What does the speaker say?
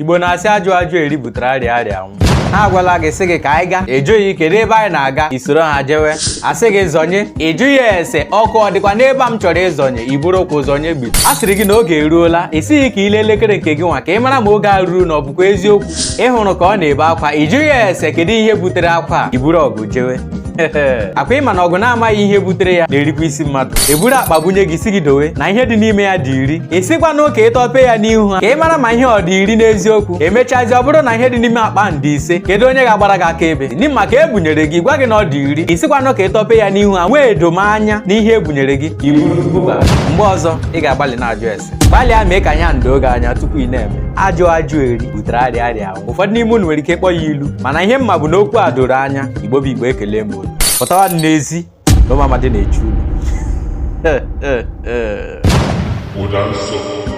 Igbo na-asị ajụ ajụ eri butere arịa arịa anwụ. Ha agwala gị sị gị ka anyị gaa, ị jụghị kedu ebe anyị na-aga, i soro ha jewe. Asị gị zọnye, ị jụghị ese ọkụ ọ dịkwa n'ebe a m chọrọ ịzọnye, i buru ụkwụ zọnye gbi. A sịrị gị na oge eruola, ị sịghị ka i lee elekere nke gị nwa ka ị mara ma oge a ruru na ọ bụkwa eziokwu. Ị hụrụ ka ọ na-ebe akwa, ị jụghị ese kedu ihe butere akwa a, i buru ọgụ jewe. Akwa ị ma na ọgụ na-amaghị ihe butere ya na-erikwa isi mmadụ. Eburu akpa bunye gị sị gị dowe na ihe dị n'ime ya dị iri, ị sịkwanụ ka ị tọpe ya n'ihu ha ka ị mara ma ihe ọ dị iri n'eziokwu. Emechazi ọ bụrụ na ihe dị n'ime akpa ahụ dị ise, kedu onye ga-agbara gị akaebe? N'ihi maka e bunyere gị gwa gị na ọ dị iri, ị sịkwanụ ka ị tọpe ya n'ihu ha nwee edomanya n'ihe e bunyere gị, i buru buba. Mgbe ọzọ ị ga-agbalị na-ajụ ese, gbalịa mee ka anya doo gị anya tupu ị na-eme. Ajụ ajụ eri butere arịa arịa anwụ. Ụfọdụ n'ime unu nwere ike ịkpọ ya ilu, mana ihe m ma bụ na okwu a doro anya. Igbo bụ Igbo, ekele m unu. Pụtawa n'ezi na ụmụ amadi na-eche unu. Ụda nsọ.